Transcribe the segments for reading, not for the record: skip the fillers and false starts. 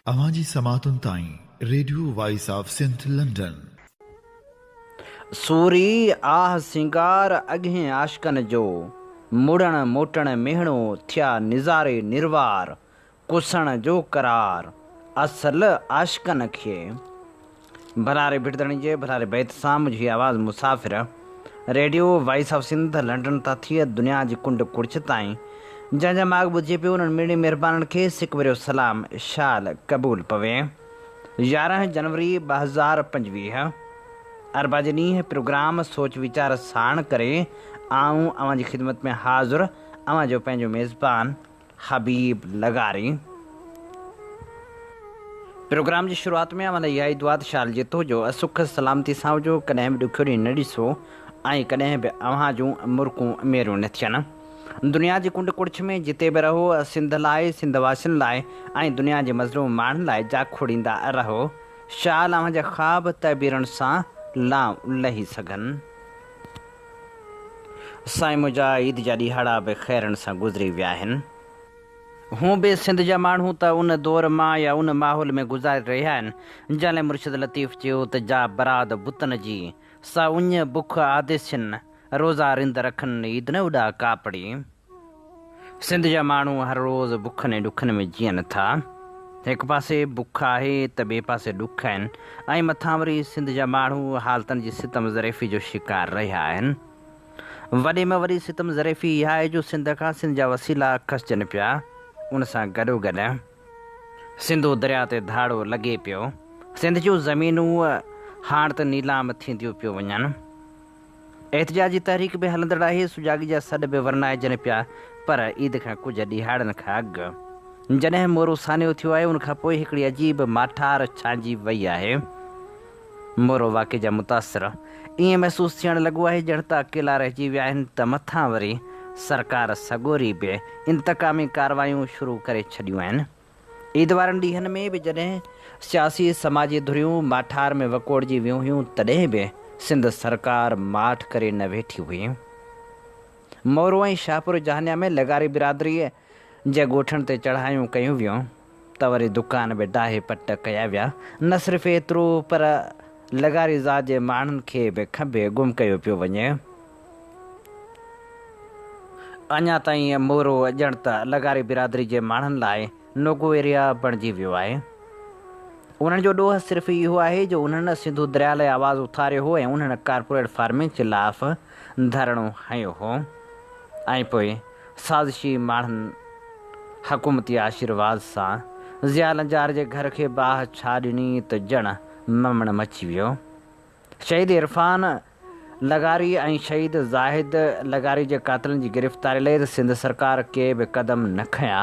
اوهان جي سماعتن تائين radio voice of Sindh London. سوري آه سينگار اڳهين عاشقن جو، مڙڻ موٽڻ ميهڻو ٿيا نظاري نروار، ڪسڻ جو قرار اصل عاشقن کي. ڀلاري ڀٽ ڌڻي جي ڀلاري بيت سان منهنجي آواز مسافر radio voice of Sindh London تان ٿي دنيا جي ڪنڊ ڪڙڇ تائين جنهن جا ماڳ ٻڌجي پيو انهن مڙني مهربانن کي سڪ ڀريو سلام شال قبول پوي. 11 جنوري 2025 اربع جي ڏينهن پروگرام سوچ ويچار ساڻ ڪري آئون اوهان جي خدمت ۾ حاضر اوهان جو پنهنجو ميزبان حبيب لغاري. پروگرام جي شروعات ۾ اوهان لاء اها ئي دعا ته شال جتو جو سک سلامتي سان هجو، ڪڏهن به ڏکيو ڏينهن نه ڏسو ۽ ڪڏهن به اوهان جون مرڪون ميريون نه ٿين. دنيا جي ڪنڊ ڪڙڇ ۾ جتي به رهو، سنڌ لاء، سنڌ واسين لاء ۽ دنيا جي مظلوم ماڻهن لاء جاکوڙيندا رهو. شال اوهان جا خواب تعبيرن سان لانء لهي سگهن. سائين منهنجا عيد جا ڏيهاڙا به خيرن سان گذري ويا آهن. هون به سنڌ جا ماڻهو ته ان دور مان يا ان ماحول ۾ گذاري رهيا آهن، جنهن لاء مرشد لطيف چيو ته جا براد بتن جي، سا اڃ بک آديسين، روزا رند رکن، عيد نه اڏا ڪاپڙي. سنڌ جا ماڻهو هر روز بکن ۽ ڏکن ۾ جيئن ٿا. هڪ پاسي بک آهي ته ٻئي پاسي ڏک آهن ۽ مٿان وري سنڌ جا ماڻهو حالتن جي ستم ظريفي جو شڪار رهيا آهن. وڏي ۾ وڏي ستم ظريفي اها آهي جو سنڌ کان سنڌ جا وسيلا کسجن پيا، ان سان گڏوگڏ سنڌو درياء تي ڌاڙو لڳي پيو، سنڌ جون زمينون هاڻ ته نيلام ٿينديون پيو وڃن. احتجاجي تحريڪ به هلندڙ آهي، سجاڳي جا سڏ به ورنائجن پيا پر عيد کان ڪجهه ڏهاڙن کان اڳ جڏهن مورو سانحو ٿيو آهي ان کان پوء هڪڙي عجيب ماٺار ڇانئجي وئي آهي. مورو واقعي جا متاثر ائين محسوس ٿيڻ لڳو آهي ڄڻ ته اڪيلا رهجي ويا آهن ته مٿان وري سرڪار سڳوري به انتقامي ڪارروايون شروع ڪري ڇڏيون آهن. عيد وارن ڏينهن ۾ به جڏهن سياسي سماجي ڌريون ماٺار ۾ وڪوڙجي ويون هيون تڏهن به سنڌ سرڪار ماٺ ڪري نه ويٺي هئي. مورو ۽ شاهپور جهانيان ۾ لغاري برادريء جي ڳوٺن تي چڙهايون ڪيون ويون ته وري دڪان به ڊاهي پٽ ڪيا ويا. نه صرف ايترو پر لغاري ذات جي ماڻهن کي به کنڀي گم ڪيو پيو وڃي. اڃا تائين مورو ڄڻ ته لغاري برادري جي ماڻهن لاء نوگو ايريا بڻجي ويو آهي. انهن جو ڏوهه صرف اهو آهي جو انهن سنڌو درياء لاء آواز اٿاريو هو ۽ انهن ڪارپوريٽ فارمنگ خلاف ڌرڻو هنيو هو ۽ پوء سازشي ماڻهن حڪومتي آشيرواد سان ضياء لنجار جي گهر کي باهه ڇا ڏني ته ڄڻ ممڻ مچي ويو. شهيد عرفان لغاري ۽ شهيد زاهد لغاري جي قاتلن جي گرفتاري لئه ته سنڌ سرڪار ڪي به قدم نه کنيا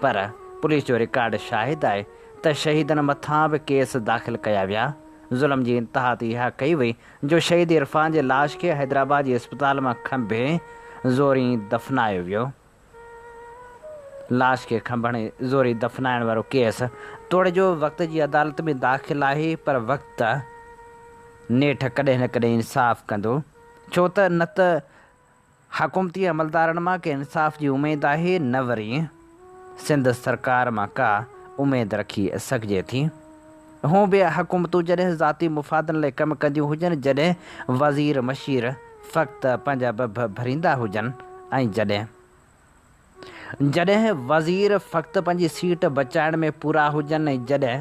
پر پوليس جو رڪارڊ شاهد آهي ته شهيدن مٿان به ڪيس داخل ڪيا ويا. ظلم جي انتها ته اها ڪئي وئي جو شهيد عرفان جي لاش کي حيدرآباد جي اسپتال مان کنڀي زوري دفنايو ويو. لاش کي کنڀڻ ۽ زوري دفنائڻ وارو ڪيس توڙي جو وقت جي عدالت ۾ داخل آهي پر وقت نيٺ ڪڏهن نه ڪڏهن انصاف ڪندو ڇو ته نه ته حڪومتي عملدارن مان ڪنهن انصاف جي اميد آهي نه وري سنڌ سرڪار مان ڪا اميد رکي سگهجي ٿي. هون به حڪومتون جڏهن ذاتي مفادن لاء ڪم ڪنديون هجن، جڏهن وزير مشير فقط پنهنجا ڀڀ ڀريندا هجن ۽ جڏهن جڏهن وزير فقط پنهنجي سيٽ بچائڻ ۾ پورا هجن ۽ جڏهن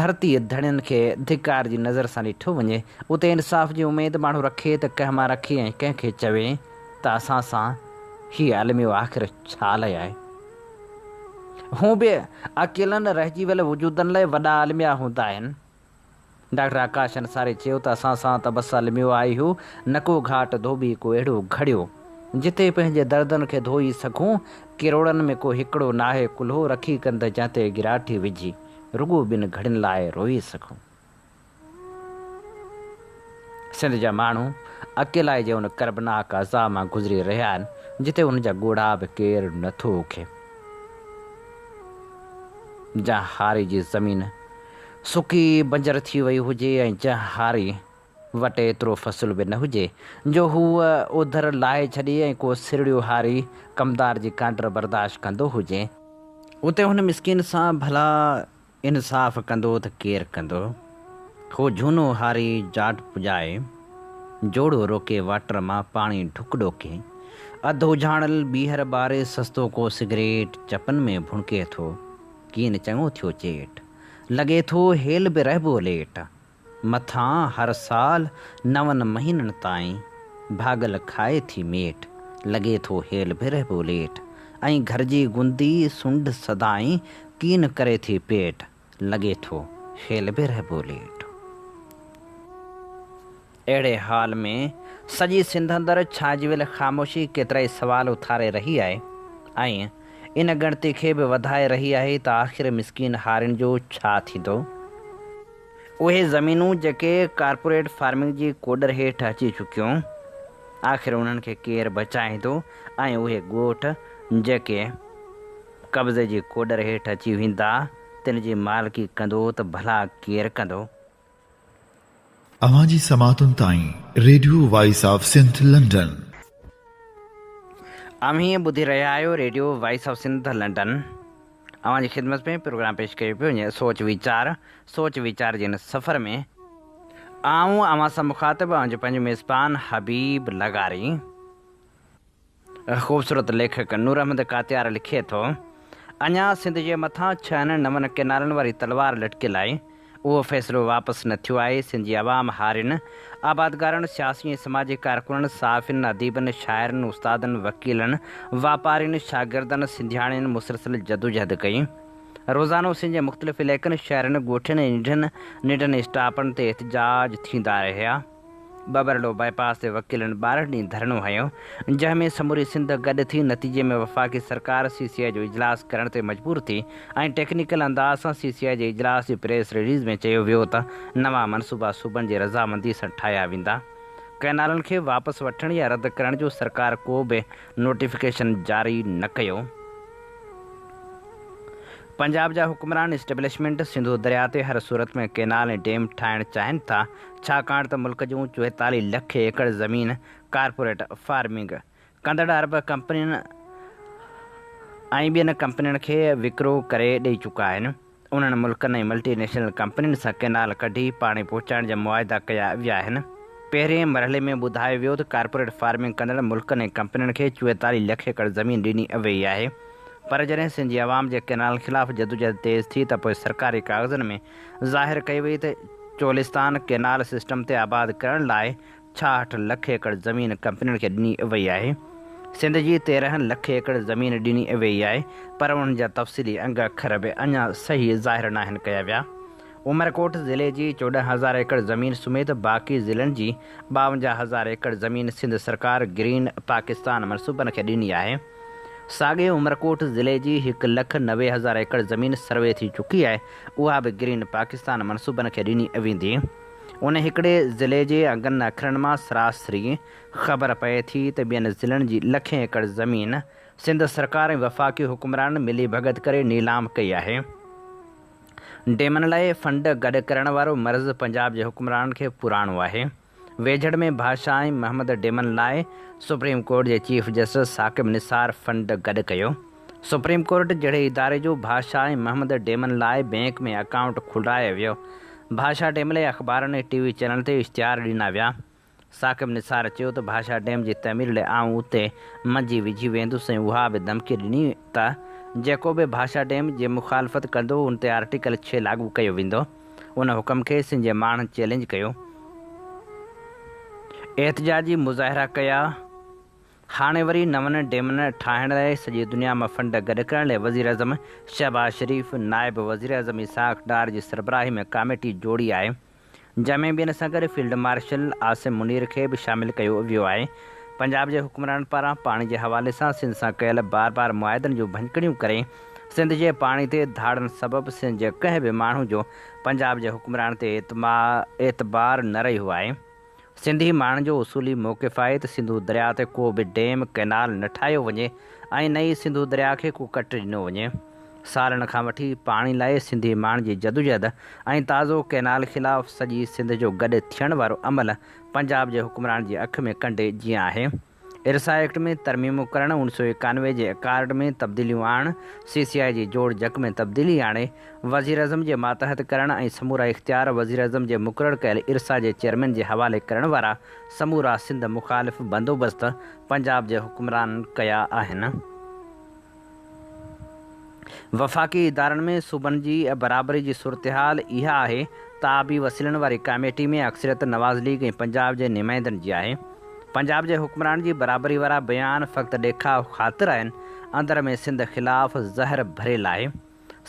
ڌرتي ڌڻين کي ڌڪار جي نظر سان ڏٺو وڃي، اتي انصاف جي اميد ماڻهو رکي ته ڪنهن مان رکي ۽ ڪنهن کي چوي ته اسان سان هي الميو آخر ڇا لئه آهي؟ هون به اڪيلن رهجي ويل وجودن لئه وڏا الميا هوندا آهن. ڊاڪٽر آڪاش انصاري چيو ته اسان سان ته بس الميو آهي اهو، نه ڪو گهاٽ ڌوٻي ڪو اهڙو گهڙيو، جتي پنهنجي دردن کي ڌوئي سگهون، ڪروڙن ۾ ڪو هڪڙو ناهي ڪلهو رکي ڪنڌ جنهن تي گراٺي وجهي، رڳو ٻن گهڙين لاء روئي سگهون. سنڌ جا ماڻهو اڪيلائي جي ان ڪربناڪ عذاب مان گذري رهيا آهن، جتي انهن جا ڳوڙها به ڪير نه ٿو اوکي. جا هاري جي زمين سڪي بنجر ٿي وئي هجي ۽ جنهن هاري وٽ ايترو فصل به نه هجي جو هو اوڌر لاهي ڇڏي ۽ ڪو سرڙيو هاري ڪمدار جي ڪانڊر برداشت ڪندو هجي. اتي هن مسڪين سان ڀلا انصاف ڪندو ته ڪير ڪندو؟ هو جهونو هاري جاٽ پڄائي، جوڙو روڪي واٽر مان پاڻي ڍڪ ڏوڪي، اڌ اجهاڻل ٻيهر ٻاري سستو ڪو سگريٽ چپن ۾ ڀڻڪي ٿو، ڪين چڱو ٿيو چيٽ، لڳي ٿو هيل به رهبو ليٽ. مٿان هر سال نون مهينن تائين ڀاڳل کائي ٿي ميٽ، لڳي ٿو هيل به رهبو ليٽ، ۽ گهر جي گندي سنڍ سدائين ڪين ڪري ٿي پيٽ، لڳي ٿو هيل به رهبو ليٽ. اهڙي حال ۾ سڄي سنڌ اندر ڇانئجي ويل خاموشي ڪيترائي سوال اٿاري رهي آهي ۽ ان ڳڻتي کي به وڌائي رهي آهي ته آخر مسڪين هارين جو ڇا ٿيندو؟ اهي زمينون جيڪي ڪارپوريٽ فارمنگ جي ڪوڏر هيٺ اچي چڪيون، آخر انهن کي ڪير بچائيندو ۽ اهي ڳوٺ جيڪي قبضي جي ڪوڏر هيٺ اچي ويندا، تن جي مالڪي ڪندو ته ڀلا ڪير ڪندو؟ اوهان جي سماعتن تائين radio voice of Sindh London. اوهين ٻڌي رهيا آهيو radio voice of Sindh London. اوهان جي خدمت ۾ پروگرام پيش ڪيو پيو وڃي سوچ ويچار سوچ ويچار جي هن سفر ۾ آئون اوهان سان مخاطب اوهان جو پنهنجو ميزبان حبيب لغاري. خوبصورت ليکڪ نور احمد ڪاتيار لکي ٿو، اڃا سنڌ جي مٿان ڇهن نون ڪينالن واري تلوار لٽڪيل آهي، اهو فيصلو واپس نه ٿيو آهي، سنڌ جي عوام، هارين، آبادگارن، سياسي ۽ سماجي ڪارڪنن، صحافين، اديبن، شاعرن، استادن، وڪيلن، واپارين، شاگردن، سنڌياڻين مسلسل جدوجهد ڪئي. روزانو سنڌ جي مختلف علائقن، شهرن، ڳوٺن ۽ ننڍن ننڍن اسٽاپن تي احتجاج ٿيندا رهيا. ٻٻرلو باء پاس تي وڪيلن 12 ڏينهن ڌرڻو هنيو، جنهن ۾ سموري سنڌ گڏ ٿي، نتيجي ۾ وفاقي سرڪار سي سي آء جو اجلاس ڪرڻ تي مجبور ٿي ۽ ٽيڪنيڪل انداز سان سي سي آء جي اجلاس جي پريس رليز ۾ چيو ويو ته نوان منصوبا صوبن جي رضامندي سان ٺاهيا ويندا، ڪئنالن کي واپس وٺڻ يا رد ڪرڻ جو سرڪار ڪو به نوٽيفڪيشن جاري نه ڪيو. پنجاب جا حڪمران اسٽيبلشمينٽ سنڌو درياء تي هر صورت ۾ ڪئنال ۽ ڊيم ٺاهڻ چاهين ٿا، ڇاڪاڻ ته ملڪ جون 44 لک ايڪڙ زمين ڪارپوريٽ فارمنگ ڪندڙ عرب ڪمپنين ۽ ٻين ڪمپنين کي وڪرو ڪري ڏئي چڪا آهن. انهن ملڪن ۽ ملٽي نيشنل ڪمپنين سان ڪئنال ڪڍي پاڻي پهچائڻ جا معاهدا ڪيا ويا آهن. پهرئين مرحلي ۾ ٻڌايو ويو ته ڪارپوريٽ فارمنگ ڪندڙ ملڪن ۽ ڪمپنين کي 44 لک ايڪڙ زمين ڏني ويئي آهي پر جڏهن سنڌ جي عوام جي ڪئنالن خلاف جدوجهد تيز ٿي ته پوء سرڪاري ڪاغذن ۾ ظاهر ڪئي وئي ته چولستان ڪئنال سسٽم تي آباد ڪرڻ لاء 66 لک ايڪڙ زمين ڪمپنين کي ڏني وئي آهي. سنڌ جي 13 لک ايڪڙ زمين ڏني ويئي آهي پر انهن جا تفصيلي انگ اکر به اڃا صحيح ظاهر ناهن ڪيا ويا. عمرڪوٽ ضلعي جي 14 هزار ايڪڙ زمين سميت باقي ضلعن جي 52 هزار ايڪڙ زمين سنڌ سرڪار گرين پاڪستان منصوبن کي ڏني آهي. ساڳئي عمرڪوٽ ضلعي جي هڪ لک 90 هزار ايڪڙ زمين سروي ٿي چڪي آهي اها به گرين پاڪستان منصوبن کي ڏني ويندي. ان هڪڙي ضلعي جي انگن اکرن مان سراسري خبر پئي ٿي ته ٻين ضلعن جي لکين ايڪڙ زمين سنڌ سرڪار ۽ وفاقي حڪمرانن ملي ڀڳت ڪري نيلام ڪئي آهي. ڊيمن لاء فنڊ گڏ ڪرڻ وارو مرض پنجاب جي حڪمرانن کي پراڻو آهي. ويجهڙ ۾ ڀاشا ۽ محمد ڊيمن لاء سپريم ڪورٽ جي chief justice Saqib Nisar fund گڏ ڪيو. سپريم ڪورٽ جهڙي اداري جو ڀاشا ۽ محمد ڊيمن لاء بئنڪ ۾ اڪائونٽ کولرايو ويو. ڀاشا ڊيم لاء اخبارن ۽ ٽي وي چينل تي اشتهار ڏنا ويا. ثاقب نثار چيو ته ڀاشا ڊيم جي تعمير لاء آئون اتي منجي وجهي ويندس ۽ اها به ڌمڪي ڏني ته جيڪو به ڀاشا ڊيم جي مخالفت ڪندو ان تي آرٽيڪل 6 لاڳو ڪيو ويندو. ان حڪم کي سنڌ جي ماڻهن چئلينج ڪيو. احتجاجي مظاهرا ڪيا. هاڻي وري نون ڊيمن ٺاهڻ لاء سڄي دنيا مان فنڊ گڏ ڪرڻ لاء وزيراعظم شهباز شريف، نائب وزيراعظم اسحاق ڊار جي سربراهي ۾ ڪاميٽي جوڙي آهي، جنهن ۾ ٻين سان گڏ فيلڊ مارشل عاصم منير کي به شامل ڪيو ويو آهي. پنجاب جي حڪمرانن پاران پاڻي جي حوالي سان سنڌ سان ڪيل بار بار معاهدن جون ڀڃڪڙيون ڪري سنڌ جي پاڻي تي ڌاڙن سبب سنڌ جي ڪنهن به ماڻهو جو پنجاب جي حڪمرانن تي اعتبار نه رهيو آهي. سنڌي ماڻهن جو اصولي موقف آهي ته سنڌو درياء تي ڪو به ڊيم، ڪئنال نه ٺاهيو وڃي ۽ نه ئي سنڌو درياء کي ڪو ڪٽ ڏنو وڃي. سالن کان وٺي پاڻي لاء سنڌي ماڻهن جي جدوجهد ۽ تازو ڪئنال خلاف سڄي سنڌ جو گڏ ٿيڻ وارو عمل پنجاب جي حڪمرانن جي اک ۾ ڪنڊي جيان آهي. ارسا ايڪٽ ۾ ترميمون ڪرڻ، 1991 جي اڪارڊ ۾ تبديليون آڻڻ، سي سي آء جي جوڙجڪ ۾ تبديلي آڻي وزيراعظم جي ماتحت ڪرڻ ۽ سمورا اختيار وزيراعظم جي مقرر ڪيل ارسا جي چيئرمين جي حوالي ڪرڻ وارا سمورا سنڌ مخالف بندوبست پنجاب جي حڪمرانن ڪيا آهن. وفاقي ادارن ۾ صوبن جي برابري جي صورتحال اها آهي ته آبي وسيلن واري ڪاميٽي ۾ اڪثريت نواز ليگ ۽ پنجاب جي نمائندن جي آهي. پنجاب جي حڪمرانن جي برابري وارا بيان فقط ڏيکاء خاطر آهن، اندر ۾ سنڌ خلاف زهر ڀريل آهي.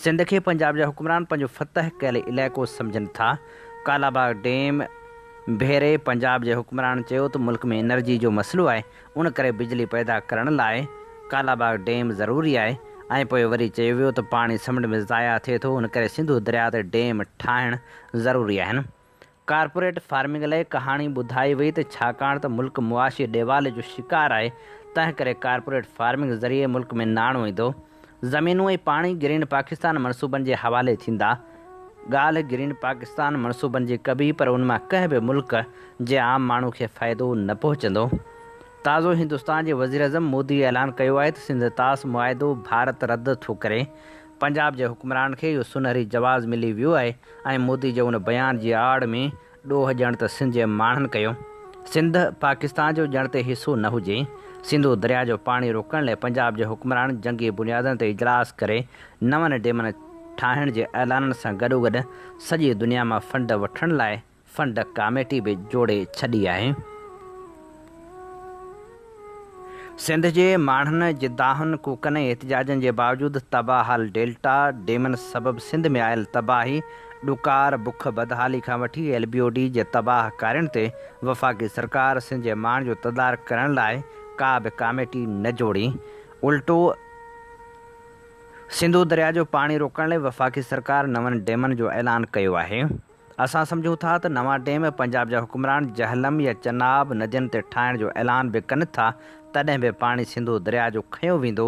سنڌ کي پنجاب جا حڪمران پنهنجو فتح ڪيل علائقو سمجهن ٿا. ڪالاباغ ڊيم ڀيري پنجاب جي حڪمرانن چيو ته ملڪ ۾ انرجي جو مسئلو آهي، ان ڪري بجلي پيدا ڪرڻ لاء ڪالاباغ ڊيم ضروري آهي ۽ پوء وري چيو ويو ته پاڻي سمنڊ ۾ ضايع ٿئي ٿو ان ڪري سنڌو درياء تي ڊيم ٺاهڻ ضروري آهن. ڪارپوريٽ فارمنگ لاء ڪهاڻي ٻڌائي وئي ته ڇاڪاڻ ته ملڪ معاشي ڏيوالي جو شڪار آهي تنهن ڪري ڪارپوريٽ فارمنگ ذريعي ملڪ ۾ ناڻو ايندو. زمينون ۽ پاڻي گرين پاڪستان منصوبن جي حوالي ٿيندا. ڳالهه گرين پاڪستان منصوبن جي ڪبي پر ان مان ڪنهن به ملڪ جي عام ماڻهو کي فائدو نه پهچندو. تازو هندستان جي وزيراعظم مودي اعلان ڪيو آهي ته سنڌ طاس معاهدو ڀارت رد ٿو ڪري. پنجاب جي حڪمرانن کي اهو سونهري جواز ملي ويو آهي ۽ مودي جي ان بيان جي آڙ ۾ ڏوهه ڄڻ ته سنڌ جي ماڻهن ڪيو. سنڌ پاڪستان جو ڄڻ ته حصو نه هجي. سنڌو درياء جو پاڻي روڪڻ لاء پنجاب جي حڪمرانن جنگي بنيادن تي اجلاس ڪري نون ڊيمن ٺاهڻ جي اعلانن سان گڏوگڏ سڄي دنيا مان فنڊ وٺڻ لاء فنڊ ڪاميٽي به جوڙي ڇڏي آهي. سنڌ جي ماڻهن جي دانهن، ڪوڪن ۽ احتجاجن جي باوجود تباهه حال ڊيلٽا ڊيمن سبب سنڌ ۾ آيل تباهي، ڏڪار، بک، بدحالي کان وٺي ايل بي او ڊي جي تباهه ڪارين تي وفاقي سرڪار سنڌ جي ماڻهن جو تدارڪ ڪرڻ لاء ڪا به ڪاميٽي نه جوڙي الٽو سنڌو درياء جو پاڻي روڪڻ لاء وفاقي سرڪار نون ڊيمن جو اعلان ڪيو آهي. اسان سمجهون ٿا ته نوان ڊيم پنجاب جا حڪمران جهلم يا چناب ندين تي ٺاهڻ جو اعلان به ڪن ٿا تڏهن به پاڻي سنڌو درياء جو کنيو ويندو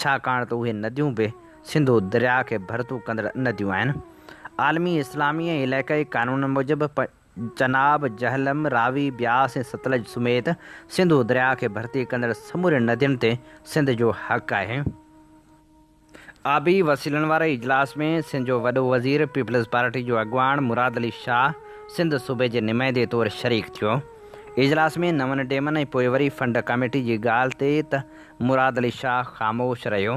ڇاڪاڻ ته اهي نديون به سنڌو درياء کي ڀرتو ڪندڙ نديون آهن. عالمي اسلامي ۽ علائقائي قانونن موجب چناب، جهلم، راوي، بياس ۽ ستلج سميت سنڌو درياء کي ڀرتي ڪندڙ سمورين ندين تي سنڌ جو حق آهي. آبي وسيلن واري اجلاس ۾ سنڌ جو وڏو وزير، پيپلز پارٽي جو اڳواڻ مراد علي شاهه سنڌ صوبي جي نمائندي طور شريڪ ٿيو. اجلاس ۾ نون ڊيمن ۽ پوء وري فنڊ ڪاميٽي جي ڳالهه تي ته مراد علي شاهه خاموش رهيو.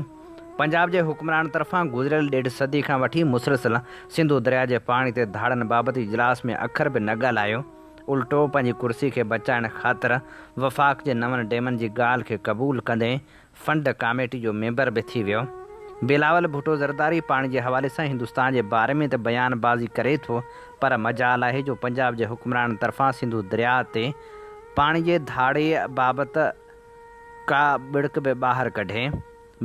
پنجاب جي حڪمرانن طرفان گذريل ڏيڍ صدي کان وٺي مسلسل سنڌو درياء جي پاڻي تي ڌاڙن بابت اجلاس ۾ اکر به نه ڳالهايو. الٽو پنهنجي ڪرسي کي بچائڻ خاطر وفاق جي نون ڊيمن جي ڳالهه کي قبول ڪندي فنڊ ڪاميٽي جو ميمبر به ٿي ويو. بلاول ڀٽو زرداري پاڻي جي حوالي سان هندستان جي باري ۾ ته بيان بازي ڪري ٿو پر مجال آهي جو پنجاب جي حڪمرانن طرفان سنڌو درياء تي پاڻي جي ڌاڙي بابت ڪا ٻڙڪ به ٻاهر ڪڍي.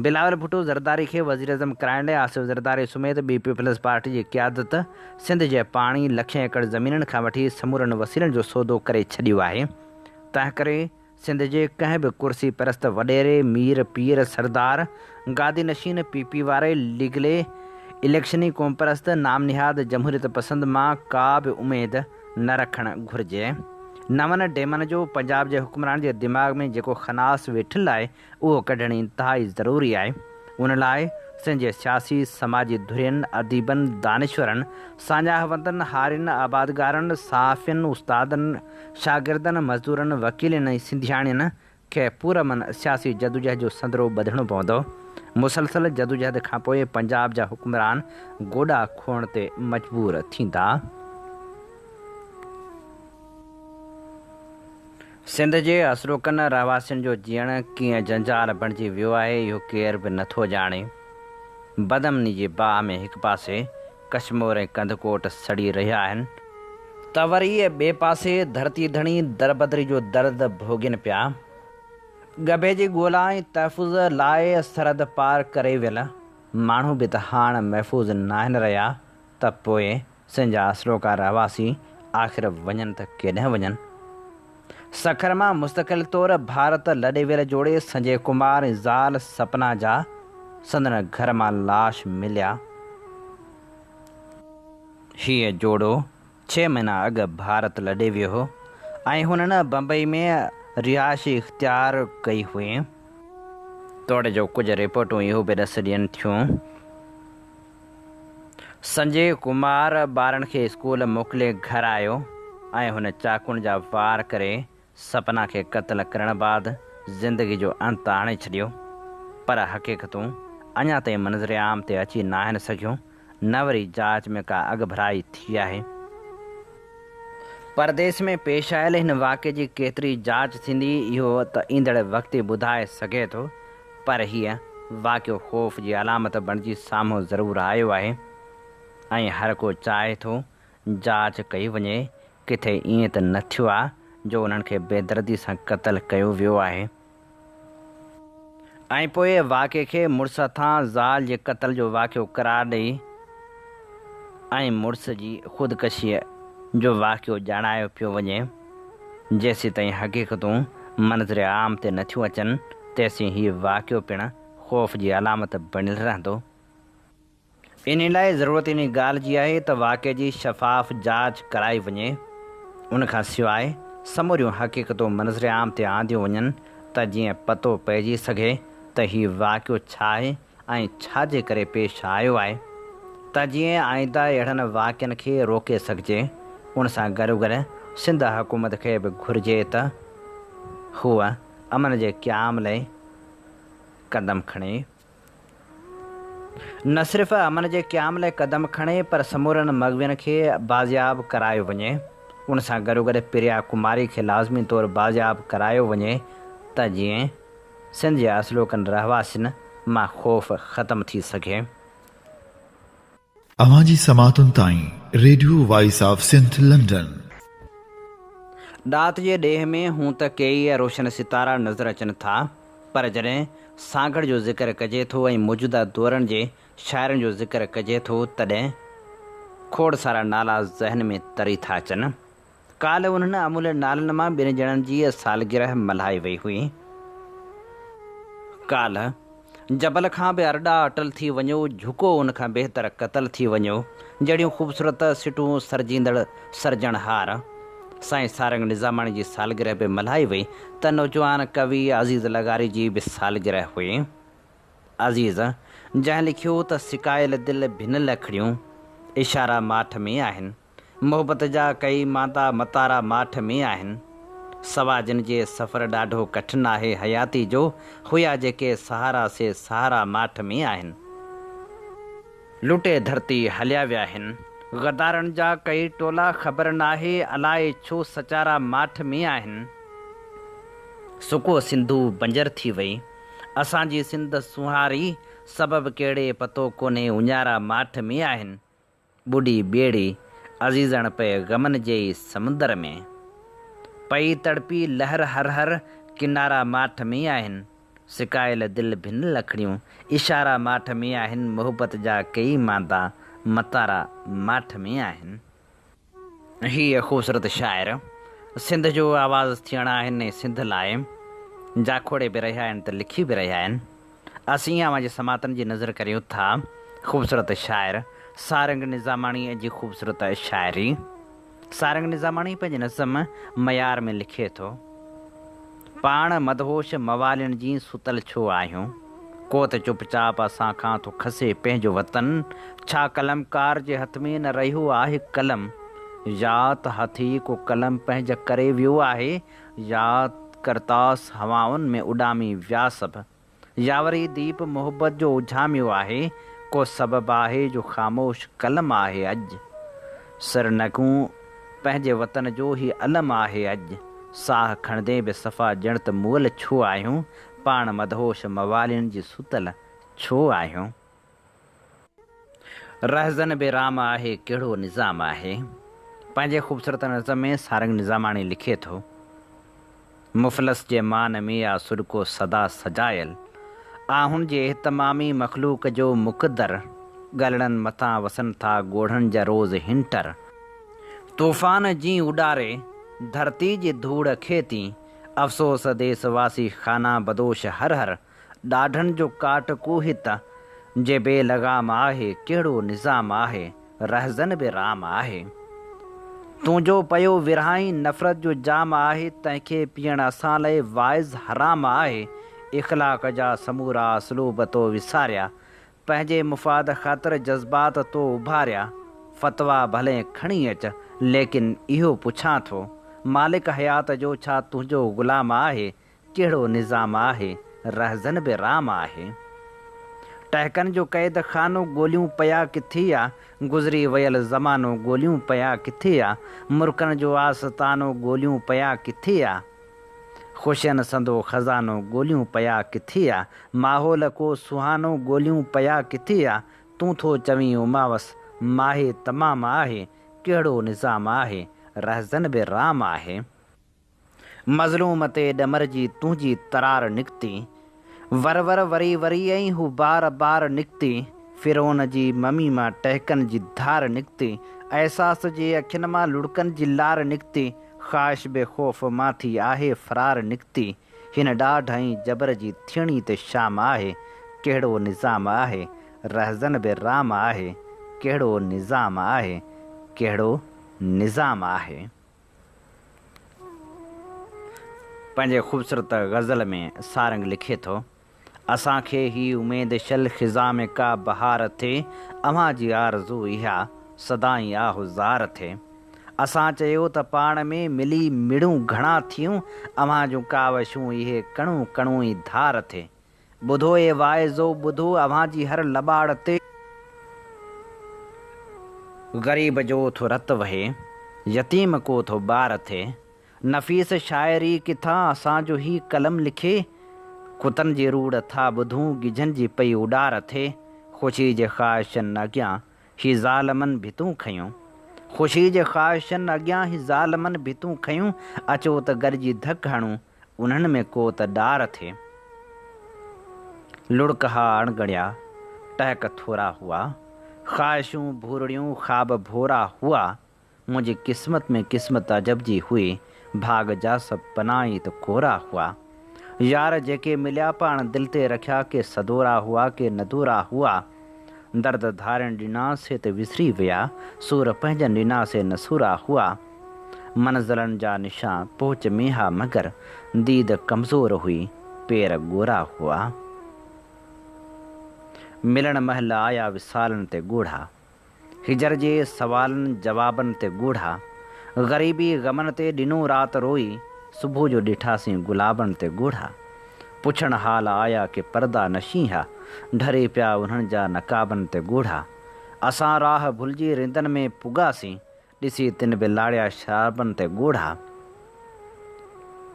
بلاول ڀٽو زرداري کي وزيراعظم ڪرائڻ لاء آصف زرداري سميت ٻي پيپلز پارٽي جي قيادت سنڌ جي پاڻي، لکين ايڪڙ زمينن کان وٺي سمورن وسيلن جو سودو ڪري ڇڏيو آهي تنهنڪري سنڌ جي ڪنهن به ڪرسي پرست وڏيري، مير، پير، سردار، گادي نشين، پي پي واري، ليگلي، اليڪشني قومپرست، نام نهاد جمهوريت پسند مان ڪا به اميد نه رکڻ گهرجي. نون ڊيمن جو پنجاب جي حڪمرانن جي دماغ ۾ جيڪو خناس ويٺل آهي اهو ڪڍڻ انتهائي ضروري آهي. ان لاء سنڌ جي سياسي، سماجي ڌرين، اديبن، دانشورن، ساڃاهه وندن، هارين، آبادگارن، صحافين، استادن، شاگردن، مزدورن، وڪيلين ۽ سنڌياڻين کي پرامن سياسي جدوجهد جو سندرو ٻڌڻو پوندو. مسلسل جدوجهد کانپوء پنجاب جا حڪمران گوڏا کوهڻ تي مجبور ٿيندا. سنڌ جي اصلوڪن رهواسين جو جيئڻ ڪيئن جنجال بڻجي ويو آهي اهو ڪير به نٿو ڄاڻي. بدامني جي باهه ۾ هڪ پاسي ڪشمور ۽ ڪنڌڪوٽ سڙي رهيا آهن ته وري ٻئي پاسي ڌرتي ڌڻي دربدري جو درد ڀوڳين پيا. ڳڀي جي ڳولا ۽ تحفظ لاء سرحد پار ڪري ويل ماڻهو به ته هاڻ محفوظ ناهن رهيا ته پوء سنڌ جا اصلوڪا رهواسي آخر وڃن ته ڪيڏانهن وڃن؟ سکر مان مستقل طور ڀارت لڏي ويل جوڙي سنجي ڪمار ۽ زال سپنا جا سندن گهر مان لاش مليا. هيء جوڙو ڇهه مهينا اڳ ڀارت لڏي ويو هو ۽ هنن بمبئي ۾ رهائش اختيار ڪئي هئي. توڙي جو ڪجهه رپورٽون اهو به ڏس ڏين ٿيون. سنجي ڪمار ٻارن کي اسڪول موڪلي گهر آيو ۽ هن چاقون جا وار ڪري سپنا کي قتل ڪرڻ بعد زندگي جو انت آڻي ڇڏيو پر حقيقتون اڃا تائين منظر عام تي اچي ناهن سگهيون نه وري جاچ ۾ ڪا اڳڀرائي ٿي آهي. پرديس ۾ پيش آيل هن واقعي جي ڪيتري جاچ ٿيندي اهو ته ايندڙ وقت ئي ٻڌائي سگهي ٿو پر هيء واقعو خوف جي علامت بڻجي سامهون ضرور آيو آهي ۽ هر ڪو چاهي ٿو جاچ ڪئي وڃي ڪٿي ائين ته نه ٿيو آ جو انهن کي بيدردي سان قتل ڪيو ويو آهي. ۽ پوء واقعي کي مڙس هٿان زال جي قتل جو واقعو قرار ڏئي ۽ مڙس جي خودڪشيء جو واقعو ڄاڻايو پيو وڃي. جيسيتائين حقيقتون منظر عام تي نٿيون اچن، تيسين هي واقعو پڻ خوف جي علامت بڻيل رهندو. انهي لاء ضرورت انهي ڳالهه جي آهي ته واقعي جي شفاف جاچ ڪرائي وڃي، ان کان سواء سموريون حقيقتون منظر عام تي آنديون وڃن ته جيئن پتو پئجي سگهي ته هي واقعو ڇا آهي ۽ ڇا جي ڪري پيش آيو آهي ته جيئن آئنده اهڙن واقعن کي روڪي سگهجي، ان سان گڏوگڏ سنڌ حڪومت کي به گهرجي ته هوء امن جي قيام لئي قدم کڻي. نه صرف امن جي قيام لاء قدم کڻي پر سمورن مغوين کي بازياب ڪرايو وڃي، ان سان گڏوگڏ پريا ڪماري کي لازمي طور بازياب ڪرايو وڃي ته جيئن سنڌ جي اصلوڪن رهواسين مان خوف ختم ٿي سگهي. اوهان جي سماعتن تائين radio voice of Sindh London. ڏات جي ڏيهه ۾ هون ته ڪيئي روشن ستارا نظر اچن ٿا، پر جڏهن سانگهڙ جو ذڪر ڪجي ٿو ۽ موجوده دورن جي شاعرن جو ذڪر ڪجي ٿو تڏهن کوڙ سارا نالا ذهن ۾ تري ٿا اچن. ڪالهه انهن املهه نالن مان ٻن ڄڻن جي سالگرهه ملهائي وئي هئي. ڪالهه جبل کان به ارڏا اٽل ٿي وڃو، جهڪو ان کان بهتر قتل ٿي وڃو جهڙيون خوبصورت سٽون سرجيندڙ سرجڻهار سائين سارنگ نظاماڻي جي سالگرهه به ملهائي وئي ته نوجوان ڪوي عزيز لغاري جي به سالگرهه هئي. عزيز جنهن لکيو ته سڪايل دل ڀنل اکڙيون، اشارا ماٺ ۾ آهن. محبت جا ڪئي ماندا متارا ماٺ ۾ آهن. سوا جن جي سفر ڏاڍو ڪٺن آهي حياتي جو، هيا جيڪي سهارا سي سهارا ماٺ ۾ آهن. لٽي ڌرتي هليا ويا هن غدارن جا ڪئي ٽولا خبر ناهي الائي ڇو سچارا ماٺ ۾ آهن. سڪو سنڌو بنجر ٿي وئي اسان جي سنڌ سونهاري سبب ڪهڙي پتو ڪونهي اڃارا ماٺ ۾ آهن. ٻڏي ٻيڙي عزيزڻ پئي غمن جي ئي سمندر ۾. پئي تڙپي لهر هر هر ڪنارا ماٺ ۾ آهن. سڪايل دل ڀنل اکڙيون اشارا ماٺ ۾ آهن محبت جا ڪيئي ماندا متارا ماٺ ۾ آهن. هيء خوبصورت شاعر سنڌ جو آواز ٿيڻ آهن ۽ سنڌ لاء جاکوڙي به رهيا آهن ته لکي به رهيا آهن. اسين اوهان جي سماعتن جي نظر ڪريون ٿا خوبصورت شاعر سارنگ نظاماڻيء جي خوبصورت شاعري. سارنگ نظاماڻي پنهنجي نظم ميار ۾ لکي ٿو. پاڻ مدهوش موالين جي ستل ڇو آهيون؟ ڪو ته چپ چاپ اسان کان ٿو کسي پنهنجو وطن. ڇا قلمڪار جي هٿ ۾ نه رهيو آهي قلم؟ يا ته هٿ ئي ڪو قلم پنهنجا ڪري ويو آهي يا قرطاس هوائن ۾ اڏامي ويا سڀ. يا وري ديپ محبت جو اجهاميو آهي، ڪو سبب آهي جو خاموش قلم آهي اڄ. سرنگون پنهنجي وطن جو هي علم آهي اڄ. ساهه کڻندي به صفا ڄڻ ته مئل ڇو آهيون، پاڻ مدهوش موالين جي ستل ڇو آهيون. رهزن به رام آهي ڪهڙو نظام آهي. پنهنجي خوبصورت نظم ۾ سارنگ نظاماڻي لکي ٿو. مفلس جي مان ۾ آ سڏڪو سدا سجايل. آهن جي اهتمامي مخلوق جو مقدر. ڳلڙن مٿان وسن ٿا ڳوڙهن جا روز هنٽر. طوفان جين اڏاري ڌرتي جي ڌوڙ کي تين. افسوس ديس واسي خانه بدوش هر هر. ڏاڍن جو ڪاٽ ڪوهت جي بي لغام آهي، ڪهڙو نظام آهي، رهزن به رام آهي. تون جو پيو ورهائين نفرت جو جام آهي، تنهن کي پيئڻ اسان لئه واعظ حرام آهي. اخلاق جا سمورا اسلوب تو وساريا، پنهنجي مفاد خاطر جذبات تو اڀاريا. فتويٰ ڀلين کڻي اچ، ليڪن اهو پڇان ٿو، مالڪ حيات جو ڇا تنهنجو غلام آهي؟ ڪهڙو نظام آهي، رهزن به رام آهي. ٽهڪن جو قيد خانو ڳوليون پيا ڪٿي آ، گذري ويل زمانو ڳوليون پيا ڪٿي آ، مرڪن جو آستانو ڳوليون پيا ڪٿي آ، خوشين سندو خزانو ڳوليون پيا ڪٿي آ، ماحول ڪو سهانو ڳوليون پيا ڪٿي آ، تون ٿو چوين اماوس ماهي تمام آهي، ڪهڙو نظام آهي، رهزن به رام آهي. مظلوم تي ڏمر جي تنهنجي ترار نڪتي. ور ور وري وري ۽ هو بار بار نڪتي. فرعون جي ممي مان ٽهڪن جي ڌار نڪتي. احساس جي اکين مان لڙڪن جي لار نڪتي. خواهش به خوف مان ٿي آهي فرار نڪتي. هن ڏاڍ ۽ جبر جي ٿيڻي ته شام آهي. ڪهڙو نظام آهي. رهزن به رام آهي. ڪهڙو نظام آهي. ڪهڙو نظام آهي. پنهنجي خوبصورت غزل ۾ سارنگ لکي ٿو، اسان کي هي اميد شل خزان ۾ ڪا بهار ٿئي، اوهان جي آرزو اها سدائين آه زار ٿئي. اسان چيو ته پاڻ ۾ ملي مڙون گهڻا ٿيون، اوهان جون ڪاوشون اهي ڪڻو ڪڻو ئي ڌار ٿئي. ٻڌو اي واعظو ٻڌو اوهان جي هر لٻاڙ تي. غريب جو ٿو رت وهي، يتيم ڪو ٿو ٻار ٿئي. نفيس شاعري ڪٿان اسان جو هي قلم لکي. ڪتن جي روڙ ٿا ٻڌون ڳجهن جي پئي اڏار ٿئي. خوشي جي خواهشن اڳيان هي ظالمن ڀتون کنيون. خوشي جي خواهشن اڳيان هي ظالمن ڀتون کنيون. اچو ته گڏجي ڌڪ هڻون انهن ۾ ڪو ته ڏار ٿئي. لڙڪ ها اڻڳڻيا، ٽهڪ ٿورا هئا. خواهشون ڀورڙيون، خواب ڀورا هئا. منهنجي قسمت ۾ قسمت عجب جي هئي، ڀاڳ جا سڀ پنا ئي ته ڪورا هئا. يار جيڪي مليا پاڻ دل تي رکيا، ڪي سدورا هئا ڪي ندورا هئا. درد ڌارين ڏنا سي ته وسري ويا، سور پنهنجن ڏنا سي نسورا هئا. منزلن جا نشان پهچ ۾ ها مگر ديد ڪمزور هئي، پير ڳورا هئا. ملڻ مهل آيا وصالن تي ڳوڙها. هجر جي سوالن جوابن تي ڳوڙها. غريبي غمن تي ڏنو رات روئي، صبح جو ڏٺاسين گلابن تي ڳوڙها. پڇڻ حال آيا ڪي پرده نشين ها، ڍري پيا انهن جا نقابن تي ڳوڙها. اسان راهه ڀلجي رندن ۾ پڳاسين، ڏسي تن به لاڙيا شرابن تي ڳوڙها.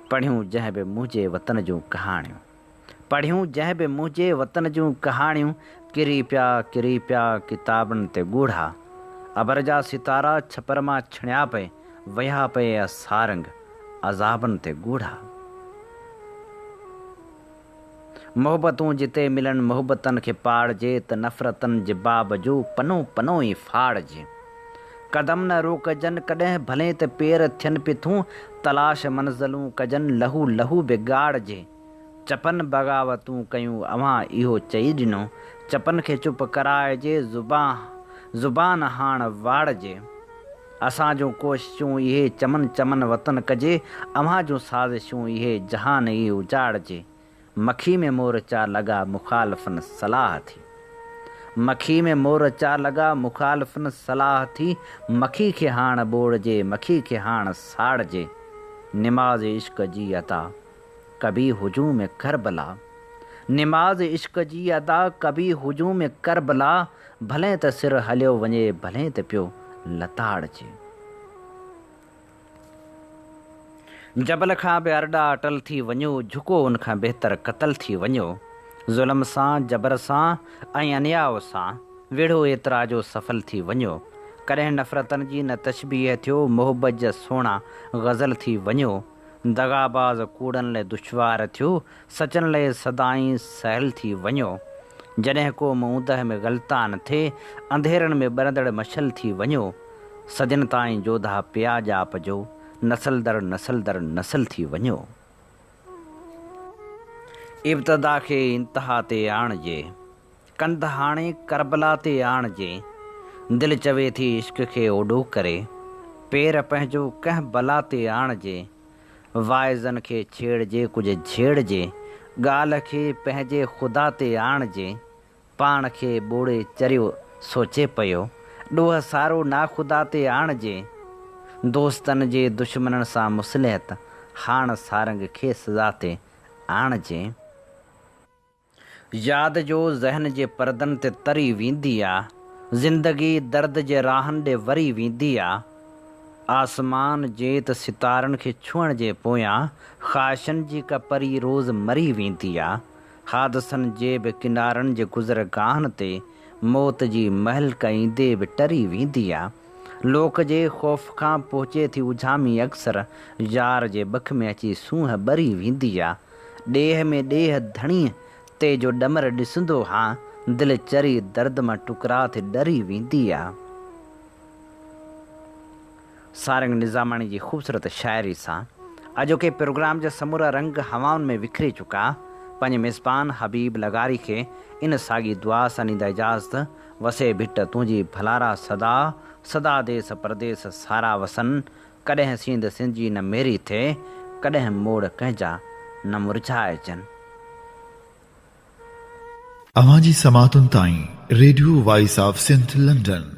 پڙهيون جنهن به منهنجي وطن جون ڪهاڻيون. پڙهيون جنهن به منهنجي وطن جون ڪهاڻيون، ڪري پيا ڪري پيا ڪتابن تي ڳوڙها. ابر جا ستارا ڇپر مان ڇڻيا پئي، وهيا پئي سارنگ عذابن تي ڳوڙها. محبتون جتي ملن محبتن کي پاڙجي ته نفرتن جي باب جو پنو پنو ئي ڦاڙجي. قدم نه روڪجن ڪڏهن ڀلين ته پير ٿين پٿون تلاش منزلون ڪجن لهو لهو به ڳاڙجي. چپن بغاوتون ڪيون اوهان اهو چئي ڏنو چپن کي چپ ڪرائجي زبان هاڻ واڙجي. اسان جون ڪوششون اهي چمن چمن وطن ڪجي، اوهان جون سازشون اهي جهان ئي اجاڙجي. مکي ۾ مورچا لڳا مخالفن صلاح ٿي. مکي ۾ مورچا لڳا مخالفن صلاح ٿي، مکي کي هاڻ ٻوڙجي مکي کي هاڻ ساڙجي. نماز عشق جي ادا ڪبي هجوم ڪربلا. نماز عشق جي ادا ڪبي هجوم ڪربلا، ڀلين ته سر هليو وڃي ڀلين ته پيو لتاڙجي. جبل کان به ارڏا اٽل ٿي وڃو، جهڪو ان کان بهتر قتل ٿي وڃو. ظلم سان، جبر سان ۽ انياء سان، وڙهو ايترا جو سڦل ٿي وڃو. ڪڏهن نفرتن جي نه تشبيهه ٿيو، محبت جا سهڻا غزل ٿي وڃو. دغاباز ڪوڙن لئه دشوار ٿيو، سچن لئه سدائين سهل ٿي وڃو. جڏهن قوم اوندهه ۾ غلطان ٿئي، انڌيرن ۾ ٻرندڙ مشعل ٿي وڃو. صدين تائين جوڌا پيا ڄاپجو، نسل در نسل در نسل ٿي وڃو. ابتدا کي انتها تي آڻجي، ڪنڌ هاڻي ڪربلا تي آڻجي. دل چوي ٿي عشق کي اوڏو ڪري، پير پنهنجو ڪنهن بلا تي آڻجي. واعظن کي ڇيڙجي ڪجهه جهيڙجي. ڳالهه کي پنهنجي خدا تي آڻجي. پاڻ کي ٻوڙي چريو سوچي پيو. ڏوهه سارو ناخدا تي آڻجي. دوستن جي دشمنن سان مصلحت. هاڻ سارنگ کي سزا تي آڻجي. ياد جو ذهن جي پردن تي تري ويندي آ. زندگي درد جي راهن ڏي وري ويندي آ. آسمان جي ته ستارن کي ڇهڻ جي پويان خواهشن جي ڪا پري روز مري ويندي آ. حادثن جي به ڪنارن جي گذر گاهن تي موت جي مهل ڪا ايندي به ٽري ويندي آ. لوڪ جي خوف کان پهچي ٿي اجهامي اڪثر يار جي ٻک ۾ اچي سونهن ٻري ويندي آ. ڏيهه ۾ ڏيهه ڌڻيء تي جو ڏمر ڏسندو هان، دل چري درد مان ٽڪرا ٿي ڏري ويندي آ. سارنگ نظاماڻي جي خوبصورت شاعري سان اڄوڪي پروگرام جا سمورا رنگ هوائن ۾ وکري چڪا. پنهنجي ميزبان حبيب لغاري کي ان ساڳي دعا سان ڏيندا اجازت، وسي ڀٽ تنهنجي ڀلارا سدا، سدا ديس پرديس سارا وسن، ڪڏهن سينڌ سنجي نه ميري ٿئي، ڪڏهن موڙ ڪنهن جا نه مرجهائجن. اوهان جي سماعتن تائين radio voice of Sindh London.